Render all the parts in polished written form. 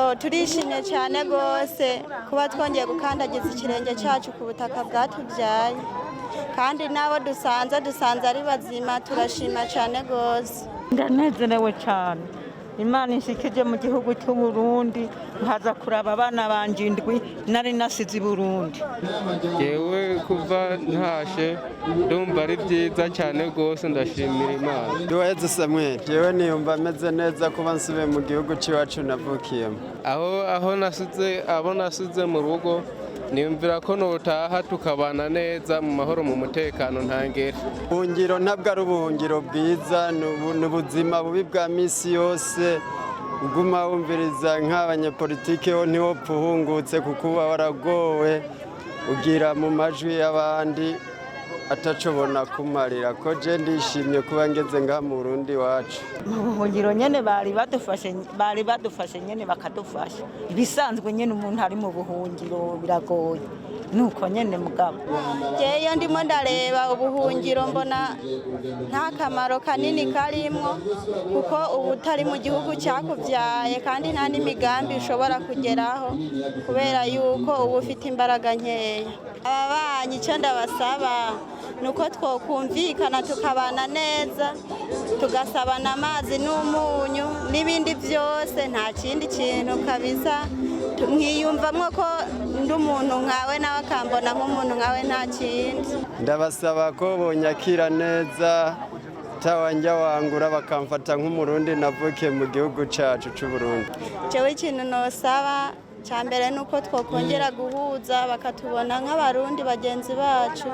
Bo turishimye cyane rwose kuba twongeye gukandagiza ikirenge cyacu ku butaka bwatubyaye, kandi n'abo dusanze ari bazima, turashima cyane rwose. Ndanezerewe cyane. Imana inshikije mu gihugu cy'u Burundi, nkaza kuraba abana banje indwi nari nasize i Burundi. Yewe, kuva ntashe ndumva ari byiza cyane rwose, ndashimira Imana. Duheze Samuel, jewe niyumva ameze neza kuba nsubiye mu gihugu cy'iwacu navukiyemo. Aho nasize abo nasize mu rugo, niyumvira ko notaha tukabana neza mu mahoro, mu mutekano ntangere. Ubuhungiro ntabwo ari ubuhungiro bwiza, ni ubuzima bubi bwa misi yose. Uguma wumviriza nk'abanyepolitike ho, ntiwopfa uhungutse kuko uba waragowe, ugira mu majwi y'abandi atacobona kumarira ko. Je ndishimye kuba ngeze ngaha mu Burundi iwacu. Mu buhungiro nyene bari badufashe nyene, bakadufasha ibisanzwe nyene. Umuntu ari mu buhungiro biragoye, nuko nyene mugabo. Iyo ndimo ndareba ubuhungiro, mbona nta kamaro kanini karimwo, kuko ubu utari mu gihugu cyakubyaye kandi nta n'imigambi ushobora kugeraho, kubera yuko uba ufite imbaraga nkeya. Ababanyi icyo ndabasaba ni uko twokumvikana, tukabana neza, tugasabana amazi n'umunyu n'ibindi byose. Nta kindi kintu kabisa, nkiyumvamo ko ndi umuntu nkawe, nawe akambona nk'umuntu nkawe, nta kindi. Ndabasaba ko bonyakira neza, tawanjya wangura, bakamfata nk'Umurundi navukiye mu gihugu cyacu cy'u Burundi. Jewe ikintu nosaba cya mbere ni uko twakongera guhuza, bakatubona nk'Abarundi bagenzi bacu,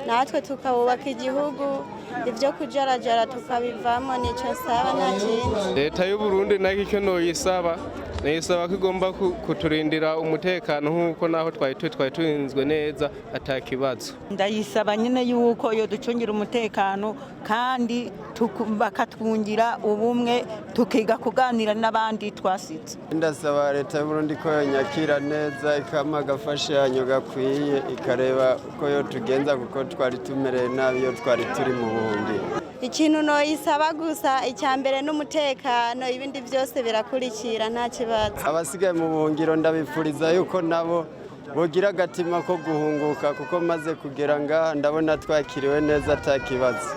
natwe tukabubaka igihugu, ibyo kujarajara tukabivamo. Nicyo saba, nta kindi. Leta y'u Burundi nayo icyo noyisaba, nayisaba ko igomba kuturindira umutekano nk'uko naho twari turinzwe neza atakibazo. Ndayisaba nyine yuko yoducungira umutekano, kandi bakatwungira ubumwe, tukiga kuganira n'abandi twasize. Ndasaba leta y'u Burundi ko yonyakira neza, ikampa agafashanyo gakwiye, ikareba uko yotugenza, kuko twari tumereye nabi iyo twari turi mu buhungiro. Ikintu noyisaba gusa, icya mbere n'umutekano, ibindi byose birakurikira, nta kibazo. Abasigaye mu buhungiro ndabifuriza yuko nabo bogira agatima ko guhunguka, kuko maze kugera ngaha ndabona twakiriwe neza ata kibazo.